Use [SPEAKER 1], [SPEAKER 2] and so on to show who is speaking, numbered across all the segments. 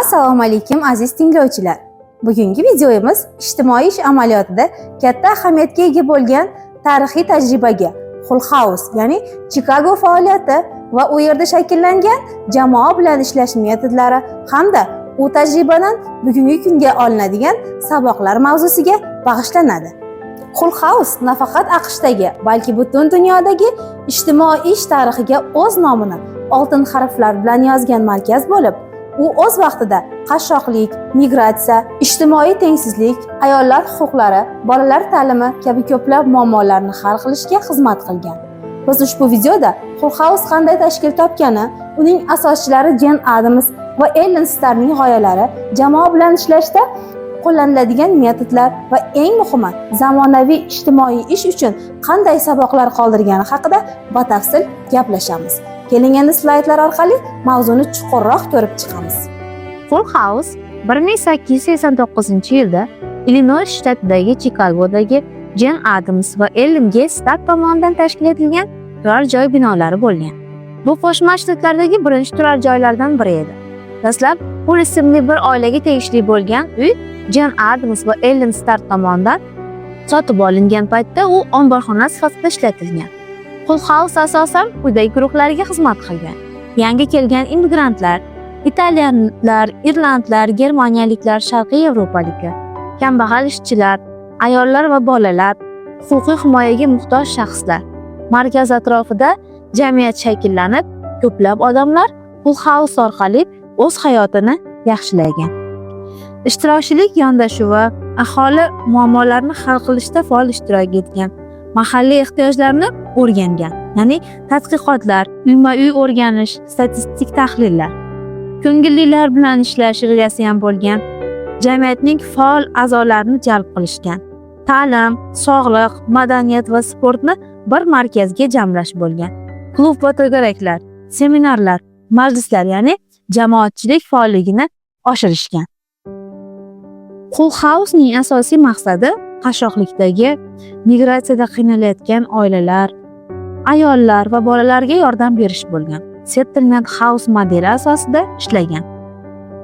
[SPEAKER 1] Assalomu alaykum, aziz tinglovchilar. Bugungi videomiz ijtimoiy ish amaliyotida katta ahamiyatga ega bo'lgan tarixiy tajribaga, Hull House, ya'ni Chikago faoliyati va u yerda shakllangan jamoa bilan ishlash metodlari hamda u tajribadan bugungi kunga olinadigan saboqlar mavzusiga bag'ishlanadi. Hull House nafaqat AQShdagi, balki butun dunyodagi ijtimoiy ish tarixiga o'z nomini oltin harflar bilan yozgan markaz bo'lib, u o'z vaqtida qashshoqlik, migratsiya, ijtimoiy tengsizlik, ayollar huquqlari, bolalar ta'limi kabi ko'plab muammolarni hal qilishga xizmat qilgan. Biz ushbu videoda Hull House qanday tashkil topgani, uning asoschilari Jen Adams va Ellen Starrning g'oyalari, jamoa bilan ishlashda qo'llaniladigan metodlar va eng muhimi, zamonaviy ijtimoiy ish uchun qanday saboqlar qoldirgani haqida batafsil gaplashamiz. Keling, endi slaydlar orqali mavzuni chuqurroq ko'rib chiqamiz.
[SPEAKER 2] Hull House 1889-yilda Illinois shtatidagi Chikagodagi Jen Adams va Ellen G. Starr tomonidan tashkil etilgan turar joy binolari bo'lgan. Bu Qo'shma Shtatlardagi birinchi turar joylardan biri edi. Dastlab Hull ismli bir oilaga tegishli bo'lgan uy Jen Adams va Ellen Starr tomonidan sotib olingan paytda u omborxona sifatida ishlatilgan. Hull House asosan quyidagi guruhlarga xizmat qilgan: yangi kelgan immigrantlar, italyanlar, irlandlar, germaniyaliklar, sharqiy yevropaliklar, kambag'al ishchilar, ayollar va bolalar, huquqiy himoyaga muhtoj shaxslar. Markaz atrofida jamiyat shakllanib, ko'plab odamlar Hull House orqali o'z hayotini yaxshilagan. Ishtirokchilik yondashuvi: aholi muammolarini hal qilishda faol ishtirok etgan, mahalliy ehtiyojlarni o'rgangan, ya'ni tadqiqotlar, uyma-uy o'rganish, statistik tahlillar. Ko'ngillilar bilan ishlash rejasi ham bo'lgan. Jamiyatning faol a'zolarini jalb qilishgan. Ta'lim, sog'liq, madaniyat va sportni bir markazga jamlash bo'lgan. Klub va to'garaklar, seminarlar, majlislar, ya'ni jamoatchilik faolligini oshirishgan. Hull House'ning asosiy maqsadi qashshoqlikdagi, migratsiyada qiynalayotgan oilalar, ayollar va bolalarga yordam berish bo'lgan. Settlement House modeli asosida ishlagan.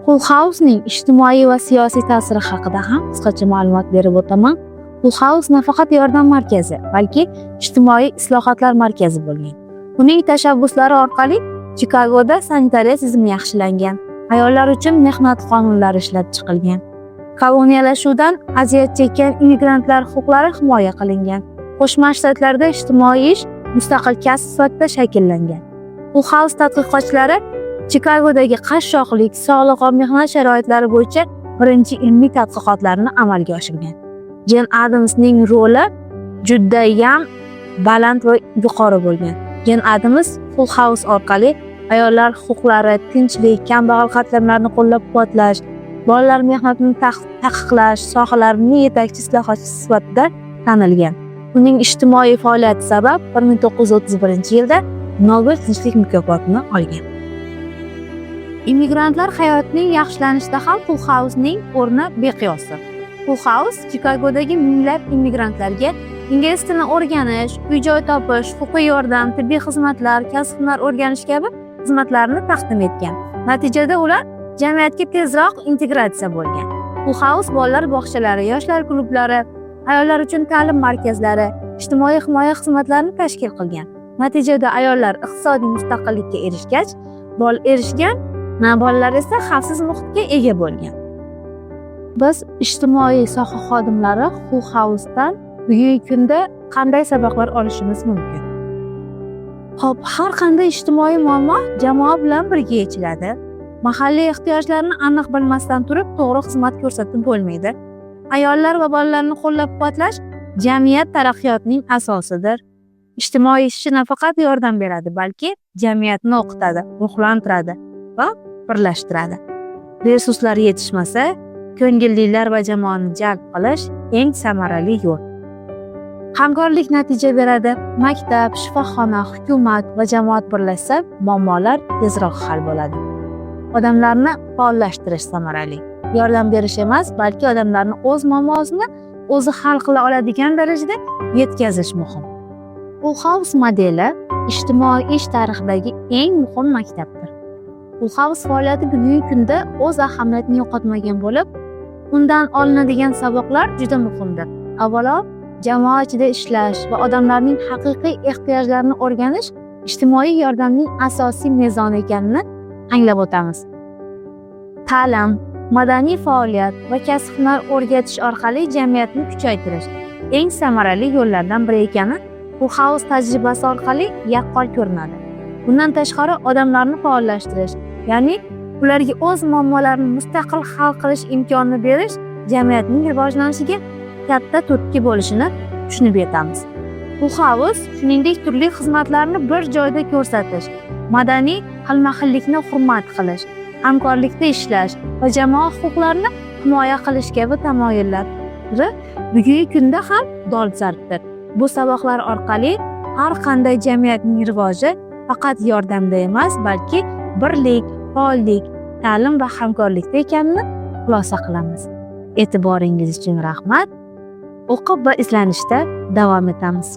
[SPEAKER 2] Hull House'ning ijtimoiy va siyosiy ta'siri haqida ham qisqacha ma'lumot berib o'taman. Hull House nafaqat yordam markazi, balki ijtimoiy islohotlar markazi bo'lgan. Uning tashabbuslari orqali Chikagoda sanitariya tizimi yaxshilangan. Ayollar uchun mehnat qonunlari ishlab chiqilgan. Koloniyalashuvdan aziyat chekkan immigrantlar huquqlari himoya qilingan. Qo'shma Shtatlarda ijtimoiy ish mustaqil kasb sifatida shakllangan. Hull House tadqiqotchilari Chikagodagi qashshoqlik, sog'liq va mehnat sharoitlari bo'yicha birinchi ilmiy tadqiqotlarni amalga oshirgan. Jen Adamsning roli judayam baland va yuqori bo'lgan. Jen Adams Hull House orqali ayollar huquqlari, tinchlik, kambag'al qatlamlarni qo'llab-quvvatlash, bolalar mehnatini taqiqlash sohalarining yetakchi islohotchisi sifatida tanilgan. Uning ijtimoiy faoliyati sabab 1931-yilda Nobel tinchlik mukofotini olgan. Immigrantlar hayotining yaxshilanishida ham Hull House'ning o'rni beqiyosdir. Hull House Chikagodagi minglab immigrantlarga ingliz tilini o'rganish, uy-joy topish, huquqiy yordam, tibbiy xizmatlar, kasb-hunar o'rganish kabi xizmatlarni taqdim etgan. Natijada ular jamiyatga tezroq integratsiya bo'lgan. Hull House bolalar bog'chalari, yoshlar klublari, ayollar uchun ta'lim markazlari, ijtimoiy himoya xizmatlarini tashkil qilgan. Natijada ayollar iqtisodiy mustaqillikka erishgan, bolalar esa xavfsiz muhitga ega bo'lgan. Biz, ijtimoiy soha xodimlari, Hull House'dan bugungi kunda qanday saboqlar olishimiz mumkin? Xo'p, har qanday ijtimoiy muammo jamoa bilan birga yechiladi. Mahalliy ehtiyojlarni aniq bilmasdan turib to'g'ri xizmat ko'rsatib bo'lmaydi. Ayollar va bolalarni qo'llab-quvvatlash jamiyat taraqqiyotining asosidir. Ijtimoiy ishchi nafaqat yordam beradi, balki jamiyatni o'qitadi, ruhlantiradi va birlashtiradi. Resurslar yetishmasa, ko'ngillilar va jamoani jalb qilish eng samarali yo'l. Hamkorlik natija beradi. Maktab, shifoxona, hukumat va jamoat birlashsa, muammolar tezroq hal bo'ladi. Odamlarni faollashtirish samarali. Yordam berish emas, balki odamlarni o'z muammosini o'zi hal qila oladigan darajada yetkazish muhim. Hull House modeli ijtimoiy ish tarixidagi eng muhim maktabdir. Hull House faoliyati bugungi kunda o'z ahamiyatini yo'qotmagan bo'lib, undan olinadigan saboqlar juda muhimdir. Avvalo, jamoa ichida ishlash va odamlarning haqiqiy ehtiyojlarini o'rganish ijtimoiy yordamning asosiy mezoni ekanini anglab o'tamiz. Ta'lim, madaniy faoliyat va kasb-hunar o'rgatish orqali jamiyatni kuchaytirish eng samarali yo'llardan biri ekani Hull House tajribasi orqali yaqqol ko'rinadi. Bundan tashqari, odamlarni faollashtirish, ya'ni ularga o'z muammolarini mustaqil hal qilish imkonini berish jamiyatning rivojlanishiga katta turtki bo'lishini tushunib yetamiz. Hull House, shuningdek, turli xizmatlarni bir joyda ko'rsatish, madaniy xilma-xillikni hurmat qilish, hamkorlikda ishlash va jamoa huquqlarini himoya qilish kabi tamoyillari bugungi kunda ham dolzarbdir. Bu saboqlar orqali har qanday jamiyatning rivoji faqat yordamda emas, balki birlik, faollik, ta'lim va hamkorlikda ekanini xulosa qilamiz. E'tiboringiz uchun rahmat. O'qib va izlanishda davom etamiz.